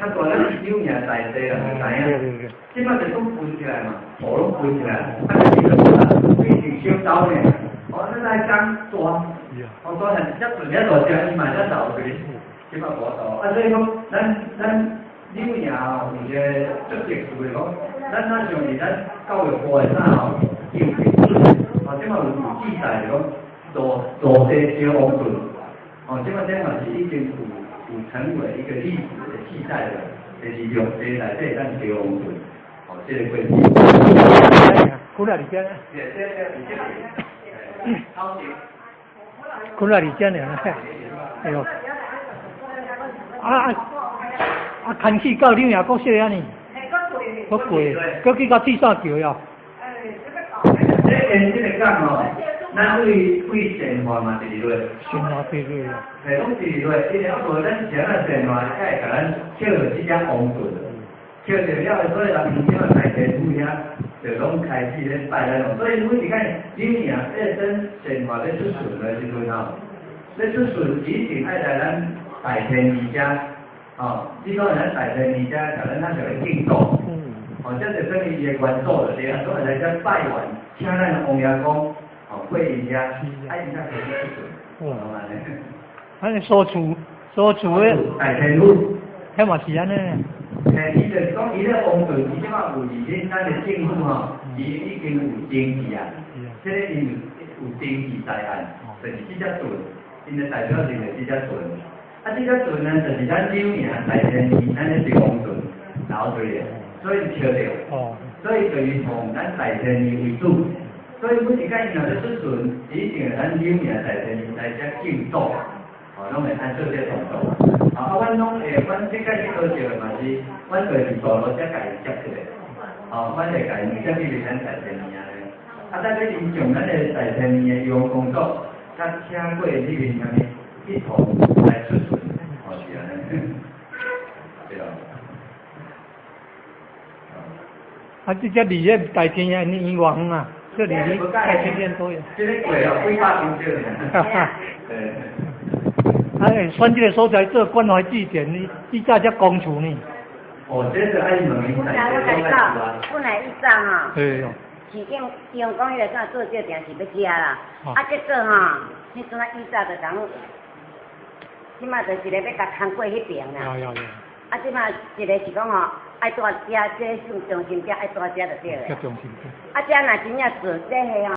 較大咱柳營大地人就知影，這擺就攏分起來嘛，土攏分起來，啊，就是變成小島爾，哦，咱來講大，哦，大漢遮陣遐大隻，伊嘛會走去，這擺無法度。啊，所以講，咱柳營吼有一個足特殊的講，咱若像佇咱教育部的啥吼，有批准，哦，這擺有記載講，落地燒王盾，哦，這擺這嘛是已經有成為一個歷史的記載了，就是陸地內底咱燒王盾，哦，這個過程。困來佇遮。對對對，佇這裡。頭前。困來佇遮爾，哎喲。啊啊啊！牽起到柳營國小遐呢？閣過，閣去到鐵線橋呀。這沿這個港吼，咱對善化嘛直落。善化直落。嘿，攏直落，因為啊無咱前仔善化，才會共咱捡著這隻王盾，捡著了，所以人這馬大天府遐就攏開始咧拜咱王，所以每一擺柳營咧等善化咧出巡的時陣吼，咧出巡一定愛來咱大天二遮，吼，你講咱大天二遮，共咱咱就咧敬祖，哦，這就等於伊的元祖就對啊，所以來遮拜完，請咱王爺公，哦，過伊遐，啊，伊才可以出巡。哇，反正所厝的大天府，彼嘛是按呢。嘿，伊就是講，伊咧王盾，伊這擺有佇恁咱的政府吼，伊已經有登記啊，這個伊有登記在案，就是這隻盾，𪜶的代表性就是這隻盾。啊，這隻盾呢，就是咱柳營大天二，咱的帝王盾留出來，所以抾著。所以就是奉咱大天二為主，所以每一擺伊若咧出巡，一定會咱柳營大天二來遮敬祖，哦，攏會按做這個動作。啊，阮攏會，阮這擺去考試的嘛是，阮就是大路才共伊接起來，哦，阮會共伊接去咱大天二按呢。啊，等欲𪜶將咱的大天二的玉皇公主，佮請過彼邊啥物一同來出巡，哦，是按呢。對啊。啊，這隻離個大天爺離偌遠啊？這離大天殿多遠？這個過哦，幾百公尺爾。對。啊，選這個所在做關懷祭典，你以早才公厝呢。哦，這是愛問本來我共你講，本來以早吼，市長伊講彼個啥做這定是欲食啦，啊結果吼，彼陣仔以早就講，這馬就一個欲共牽過彼爿啦。啊，這馬一個是講吼，愛蹛遮，這個算中心遮愛蹛遮就對了。啊，這若真正做這個吼。